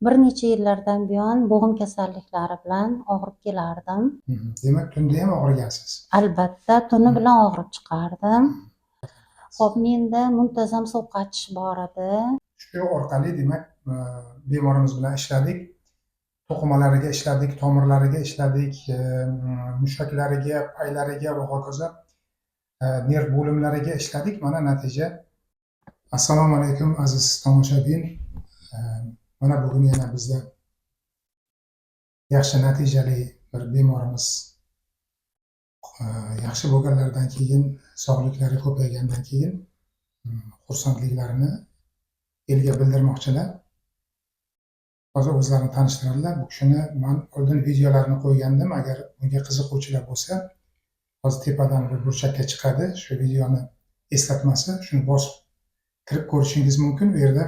Bir necha yillardan buyon bo'g'im kasalliklari bilan og'rib kelardim. Demak, tunda ham og'rigansiz. Albatta, tuni bilan og'rib chiqardim. Xo'p, menda muntazam sovqotish bor edi. Shu orqali, demak, bemorimiz bilan ishladik. To'qimalariga ishladik, tomirlariga ishladik, mushaklariga, paylariga va hokazo, nerv bo'limlariga ishladik. Mana natija. Assalomu alaykum, aziz tomoshabin. Mana bugun yana bizda yaxshi natijali bir bemorimiz, yaxshi bo'lganlaridan keyin, sog'liklari ko'paygandan keyin xursandliklarini elga bildirmoqchilar. Hozir o'zlarini tanishtiradilar. Bu kishini man oldin videolarini qo'ygandim. Agar bunga qiziquvchilar bo'lsa, hozir tepadan bir burchakka chiqadi shu videoni eslatmasi. Shuni bosib kirib ko'rishingiz mumkin. U yerda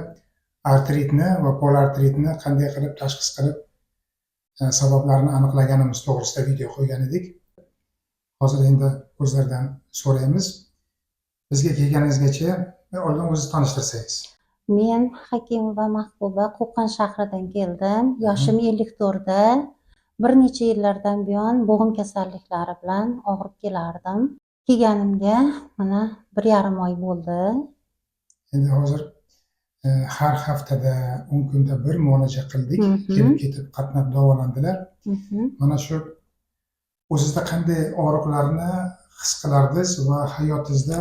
artritni va poliartritni qanday qilib tashxis qilib, sabablarini aniqlaganimiz to'g'risida video qo'ygan edik. Hozir endi o'zlaridan so'raymiz. Bizga kelganingizgacha oldin o'zingizni tanishtirsangiz. Men Hakimova Mahbuba, Qo'qon shahridan keldim. Yoshim 54 da. Bir necha yillardan buyon bo'g'im kasalliklari bilan og'rib kelardim. Kelganimga mana 1,5 oy bo'ldi. Endi hozir har haftada, 10 kunda bir muolaja qildik. Kelib ketib, qatnab davolandilar. Mana shu o'zizda qanday og'riqlarni his qilardingiz va hayotingizda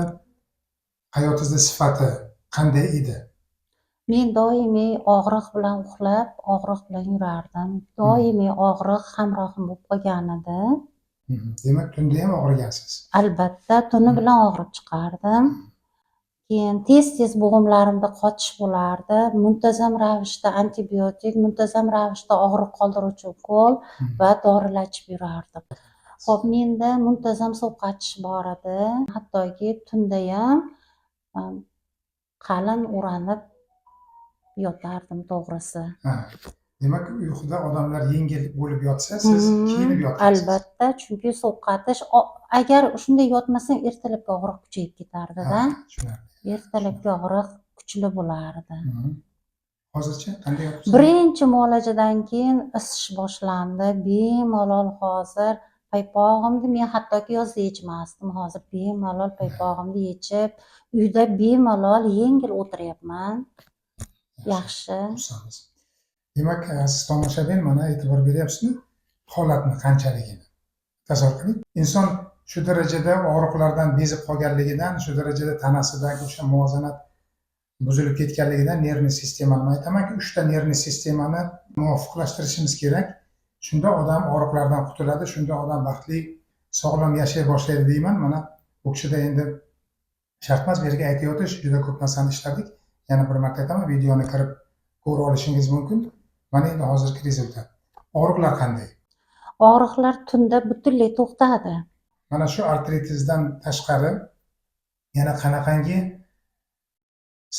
sifati qanday edi? Men doimiy og'riq bilan uxlab, og'riq bilan yurardim. Doimiy og'riq hamrohim bo'lib qolgan edi. Demak, tunda ham og'rigansiz. Albatta, tuni bilan og'rib chiqardim. Keyin tez-tez bo'g'imlarimda qotish bo'lardi. Muntazam ravishda antibiotik, muntazam ravishda og'riq qoldiruvchi ukol va dorilar ichib yurardim. Xo'p, menda muntazam sovqotish bor edi. Hattoki tundayam qalin o'ranib yotardim, to'g'risi. Ha. Demak, uyquda odamlar yengil bo'lib yotsa, siz kiyinib yotgansiz. Albatta, chunki sovqotish agar shunday yotmasam, ertalabki og'riq kuchayib ketardida. Ha, tushunarli. Ertalabki og'riq kuchli bo'lardi. Hozircha qanday yotibsiz? Birinchi muolajadan keyin isish boshlandi. Bemalol hozir paypog'imni men hattoki yozda yechmasdim. Hozir bemalol paypog'imni yechib, uyda bemalol yengil o'tiryapman. Yaxshi. Xursandmiz. Demak, aziz tomoshabin, mana e'tibor beryapsizmi? Holatni qanchaligini. Tasavvur qiling. Inson shu darajada og'riqlardan bezib qolganligidan, shu darajada tanasidagi o'sha muvozanat buzilib ketganligidan, нервный sistemani, man aytamanki, uchta нервный sistemani muvofiqlashtirishimiz kerak. Shunda odam og'riqlardan qutuladi, shunda odam baxtli, sog'lom yashay boshlaydi deyman. Mana bu kishida endi shart emas bu yerga aytib yotish, juda ko'p narsani ishladik. Yana bir marta aytaman, videoni kirib ko'ra olishingiz mumkin. Mana endi hozirgi результат. Og'riqlar qanday? Og'riqlar tunda butunlay to'xtadi. Mana shu artritizdan tashqari yana qanaqangi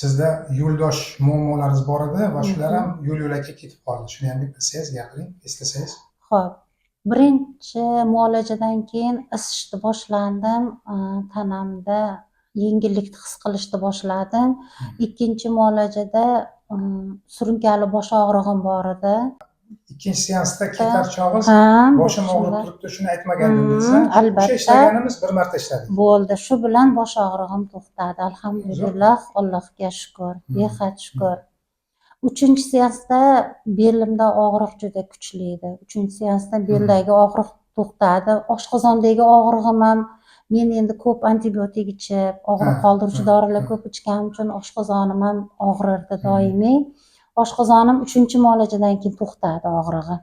sizda yo'ldosh muammolaringiz bor edi va shular ham yo'l yo'lakay ketib qoldi. Shuni ham bilsangiz, gapiring, eslasangiz. Xo'p, birinchi muolajadan keyin isishni boshlandim. Tanamda yengillikni his qilishni boshladim. Ikkinchi muolajada surunkali bosh og'rig'im bor edi. Ikkinchi seansda ketar chog'ingiz Ha, boshim og'rib shunda turibdi, shuni aytmagandim dedingiz. Albatta. O'sha ishlaganimiz, bir marta ishladik. Bo'ldi. Shu bilan bosh og'rig'im to'xtadi. Alhamdulillah, Allohga shukur, behad shukur. Uchinchi seansda belimda og'riq juda kuchli edi. Uchinchi seansda beldagi og'riq to'xtadi. Oshqozondagi og'rig'im ham, men endi ko'p antibiotik ichib, og'riq qoldiruvchi dorilar ko'p ichganim uchun oshqozonim ham og'rirdi doimiy. Oshqozonim uchinchi muolajadan keyin to'xtadi og'rig'i.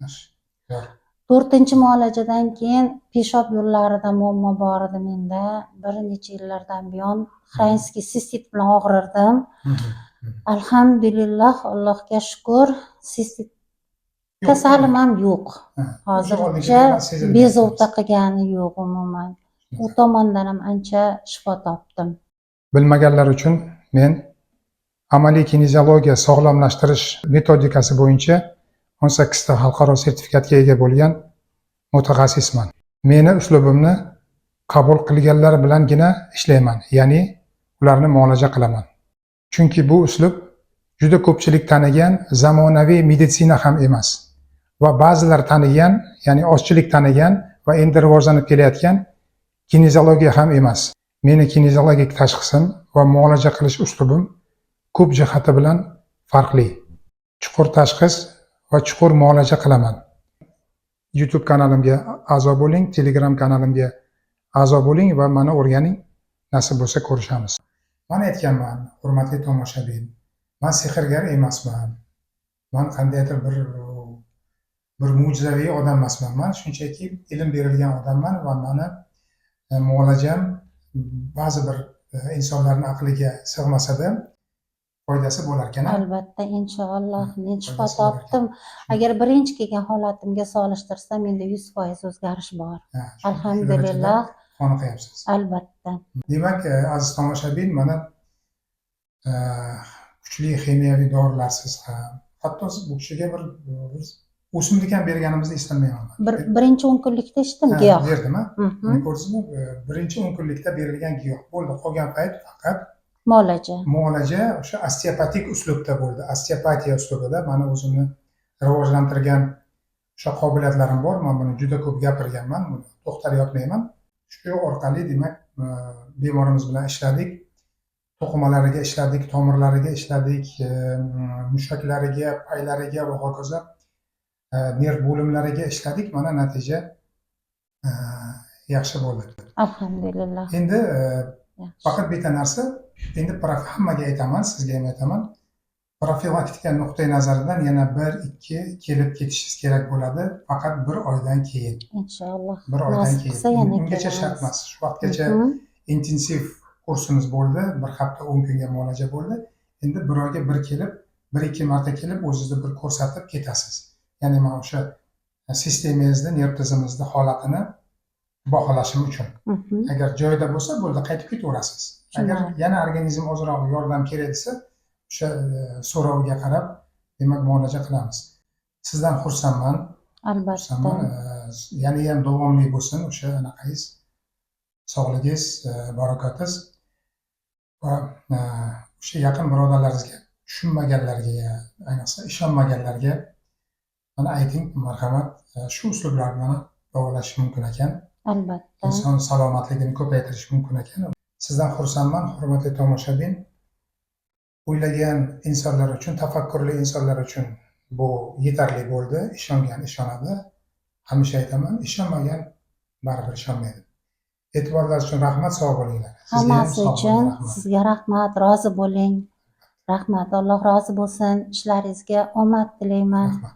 Yaxshi. Zo'r. To'rtinchi muolajadan keyin peshob yo'llarida muammo bor edi menda. Bir necha yillardan buyon хронический sistit bilan og'rirdim. Alhamdulillah, Allohga shukur, sistit Yo'q. kasalim ham yo'q. Ha, Hozircha oldingidan sezilmayapti. bezovta qilgani yo'q umuman. U tomondan ham ancha shifo topdim. Bilmaganlar uchun, men amaliy kineziologiya sog'lomlashtirish metodikasi bo'yicha 18 ta xalqaro sertifikatga ega bo'lgan mutaxassisman. Meni uslubimni qabul qilganlar bilangina ishlayman, ya'ni ularni muolaja qilaman. Chunki bu uslub Juda ko'pchilik tanigan zamonaviy meditsina ham emas va ba'zilar tanigan, ya'ni ozchilik tanigan va endi rivojlanib kelayotgan kineziologiya ham emas. Meni kineziologik tashxisim va muolaja qilish uslubim ko'p jihati bilan farqli. Chuqur tashxis va chuqur muolaja qilaman. YouTube kanalimga a'zo bo'ling, Telegram kanalimga a'zo bo'ling va mani o'rganing. Nasib bo'lsa ko'rishamiz. Man aytganman, hurmatli tomoshabin, man sehrgar emasman. Man qandaydir bir mo'jizaviy odam emasman. Man shunchaki ilm berilgan odamman va mani muolajam ba'zi bir insonlarni aqliga sig'masa-da foydasi bo'larkan. Albatta, inshaalloh. Men shifo Foydasi bo'lar ekan. topdim. Agar birinchi kelgan holatimga solishtirsam, menda 100% o'zgarish bor. Ha, shu darajada Alhamdulillah. qoniqyapsiz. Albatta. Demak, aziz tomoshabin, mana kuchli ximiyaviy dorilarsiz ham, hatto bu kishiga bir o'simlik ham berganimizni eslamayman. Birinchi 10 kunlikda ichdim Ha, giyoh. Berdimi? Mhm. Mana ko'rdingizmi? Birinchi 10 kunlikda berilgan giyoh bo'ldi. Qolgan payt faqat Muolaja. muolaja o'sha osteopatik uslubda bo'ldi. Osteopatiya uslubida mani o'zimni rivojlantirgan o'sha qobiliyatlarim bor. Man buni juda ko'p gapirganman, buni to'xtalib yotmayman. Shu orqali, demak, bemorimiz bilan ishladik. To'qimalariga ishladik, tomirlariga ishladik, mushaklariga, paylariga va hokazo, nerv bo'limlariga ishladik. Mana natija yaxshi bo'ldi. Alhamdulillah. Endi Yaxshi. faqat bitta narsa, endi hammaga aytaman, sizga ham aytaman. Profilaktika nuqtai nazaridan yana bir, ikki kelib ketishingiz kerak bo'ladi, faqat bir oydan keyin. Inshaalloh. Bir oydan Nasib keyin. qilsa yana Ungacha shart kelamiz. emas. Shu vaqtgacha intensiv kursimiz bo'ldi, bir hafta 10 kunga muolaja bo'ldi. Endi bir oyga bir kelib, bir ikki marta kelib, o'zingizni bir ko'rsatib ketasiz. Ya'ni man o'sha sistemangizni, nerv tizimingizni holatini baholashim uchun. Agar joyida bo'lsa, bo'ldi, qaytib ketaverasiz. Agar Tushunarli. yana organizm ozroq yordam kerak desa, o'sha so'roviga qarab, demak, muolaja qilamiz. Sizdan xursandman. Albatta. Xursandman. Yana ham davomli bo'lsin o'sha anaqangiz, sog'ligingiz, barakotingiz va o'sha yaqin birodarlaringizga, tushunmaganlarga, ayniqsa ishonmaganlarga mana ayting, marhamat, shu uslublar bilan davolash mumkin ekan. Albatta. Inson salomatligini ko'paytirish mumkin ekan. Sizdan xursandman, hurmatli tomoshabin. O'ylagan insonlar uchun, tafakkurli insonlar uchun bu yetarli bo'ldi. Ishongan ishonadi. Hamisha aytaman, ishonmagan baribir ishonmaydi. E'tiborlaringiz uchun rahmat, sog' bo'linglar. Sizga ham Hammasi sog' bo'ling, uchun rahmat. sizga rahmat, rozi bo'ling. Rahmat, Alloh rozi bo'lsin. Ishlaringizga omad tilayman. Rahmat.